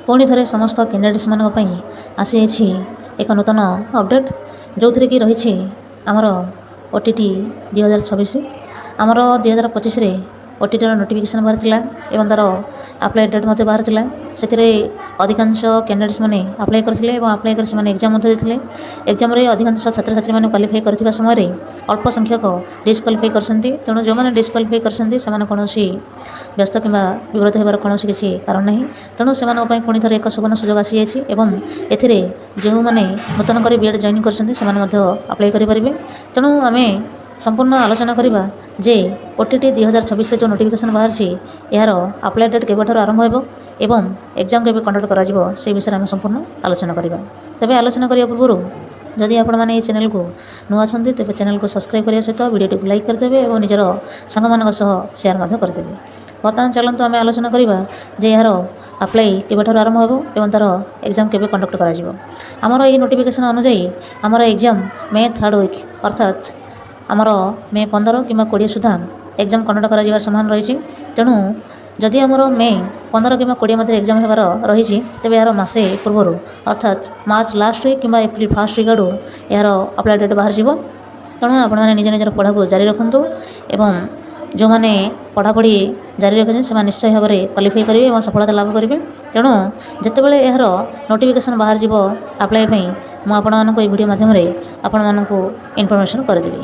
ପୁଣି ଥରେ ସମସ୍ତ କ୍ୟାଣ୍ଡିଡେଟ୍ସମାନଙ୍କ ପାଇଁ ଆସିଯାଇଛି ଏକ ନୂତନ ଅପଡ଼େଟ୍, ଯେଉଁଥିରେ କି ରହିଛି ଆମର ଓଟିଇଟି 2026। ଆମର 2025ରେ ଓଟିଇଟିର ନୋଟିଫିକେସନ୍ ବାହାରିଥିଲା ଏବଂ ତା'ର ଆପ୍ଲାଏ ଡେଟ୍ ମଧ୍ୟ ବାହାରିଥିଲା। ସେଥିରେ ଅଧିକାଂଶ କ୍ୟାଣ୍ଡିଡେଟ୍ସ ମାନେ ଆପ୍ଲାଏ କରିଥିଲେ ଏବଂ ଆପ୍ଲାଏ କରି ସେମାନେ ଏକ୍ଜାମ୍ ମଧ୍ୟ ଦେଇଥିଲେ। ଏକ୍ଜାମ୍ରେ ଅଧିକାଂଶ ଛାତ୍ରଛାତ୍ରୀମାନେ କ୍ୱାଲିଫାଇ କରିଥିବା ସମୟରେ ଅଳ୍ପ ସଂଖ୍ୟକ ଡିସ୍କ୍ୱାଲିଫାଇ କରିଛନ୍ତି। ତେଣୁ ଯେଉଁମାନେ ଡିସ୍କ୍ୱାଲିଫାଇ କରିଛନ୍ତି, ସେମାନେ କୌଣସି ବ୍ୟସ୍ତ କିମ୍ବା ବିବ୍ରତ ହେବାର କୌଣସି କିଛି କାରଣ ନାହିଁ। ତେଣୁ ସେମାନଙ୍କ ପାଇଁ ପୁଣି ଥରେ ଏକ ସୁବର୍ଣ୍ଣ ସୁଯୋଗ ଆସିଯାଇଛି ଏବଂ ଏଥିରେ ଯେଉଁମାନେ ନୂତନ କରି ବି ଏଡ଼୍ ଜଏନ୍ କରିଛନ୍ତି, ସେମାନେ ମଧ୍ୟ ଆପ୍ଲାଏ କରିପାରିବେ। ତେଣୁ ଆମେ ସମ୍ପୂର୍ଣ୍ଣ ଆଲୋଚନା କରିବା ଯେ ଓଟିଇଟି 2026ରେ ଯେଉଁ ନୋଟିଫିକେସନ୍ ବାହାରିଛି, ଏହାର ଆପ୍ଲାଏ ଡେଟ୍ କେବେଠାରୁ ଆରମ୍ଭ ହେବ ଏବଂ ଏକ୍ଜାମ୍ କେବେ କଣ୍ଡକ୍ଟ କରାଯିବ, ସେ ବିଷୟରେ ଆମେ ସମ୍ପୂର୍ଣ୍ଣ ଆଲୋଚନା କରିବା। ତେବେ ଆଲୋଚନା କରିବା ପୂର୍ବରୁ ଯଦି ଆପଣମାନେ ଏହି ଚ୍ୟାନେଲକୁ ନୂଆ ଅଛନ୍ତି, ତେବେ ଚ୍ୟାନେଲକୁ ସବସ୍କ୍ରାଇବ୍ କରିବା ସହିତ ଭିଡ଼ିଓଟିକୁ ଲାଇକ୍ କରିଦେବେ ଏବଂ ନିଜର ସାଙ୍ଗମାନଙ୍କ ସହ ସେୟାର ମଧ୍ୟ କରିଦେବେ। ବର୍ତ୍ତମାନ ଚାଲନ୍ତୁ ଆମେ ଆଲୋଚନା କରିବା ଯେ ଏହାର ଆପ୍ଲାଏ କେବେଠାରୁ ଆରମ୍ଭ ହେବ ଏବଂ ତା'ର ଏକ୍ଜାମ୍ କେବେ କଣ୍ଡକ୍ଟ କରାଯିବ। ଆମର ଏହି ନୋଟିଫିକେସନ୍ ଅନୁଯାୟୀ ଆମର ଏକ୍ଜାମ୍ ମେ ଥାର୍ଡ଼ ୱିକ୍, ଅର୍ଥାତ୍ ଆମର ମେ 15 କିମ୍ବା 20 ସୁଦ୍ଧା ଏକ୍ଜାମ୍ କଣ୍ଡକ୍ଟ କରାଯିବାର ସମ୍ଭାବନା ରହିଛି। ତେଣୁ ଯଦି ଆମର ମେ 15 କିମ୍ବା 20 ମଧ୍ୟରେ ଏକ୍ଜାମ୍ ହେବାର ରହିଛି, ତେବେ ଏହାର ମାସେ ପୂର୍ବରୁ, ଅର୍ଥାତ୍ ମାର୍ଚ୍ଚ ଲାଷ୍ଟ ୱିକ୍ କିମ୍ବା ଏପ୍ରିଲ ଫାର୍ଷ୍ଟ ୱିକ୍ ଆଡ଼ୁ ଏହାର ଆପ୍ଲାଏ ଡେଟ୍ ବାହାରିଯିବ। ତେଣୁ ଆପଣମାନେ ନିଜ ନିଜର ପଢ଼ାକୁ ଜାରି ରଖନ୍ତୁ ଏବଂ ଯେଉଁମାନେ ପଢ଼ାପଢ଼ି ଜାରି ରଖିଛନ୍ତି, ସେମାନେ ନିଶ୍ଚୟ ଭାବରେ କ୍ୱାଲିଫାଇ କରିବେ ଏବଂ ସଫଳତା ଲାଭ କରିବେ। ତେଣୁ ଯେତେବେଳେ ଏହାର ନୋଟିଫିକେସନ୍ ବାହାରିଯିବ ଆପ୍ଲାଏ ପାଇଁ, ମୁଁ ଆପଣମାନଙ୍କୁ ଏହି ଭିଡ଼ିଓ ମାଧ୍ୟମରେ ଆପଣମାନଙ୍କୁ ଇନଫର୍ମେସନ୍ କରିଦେବି।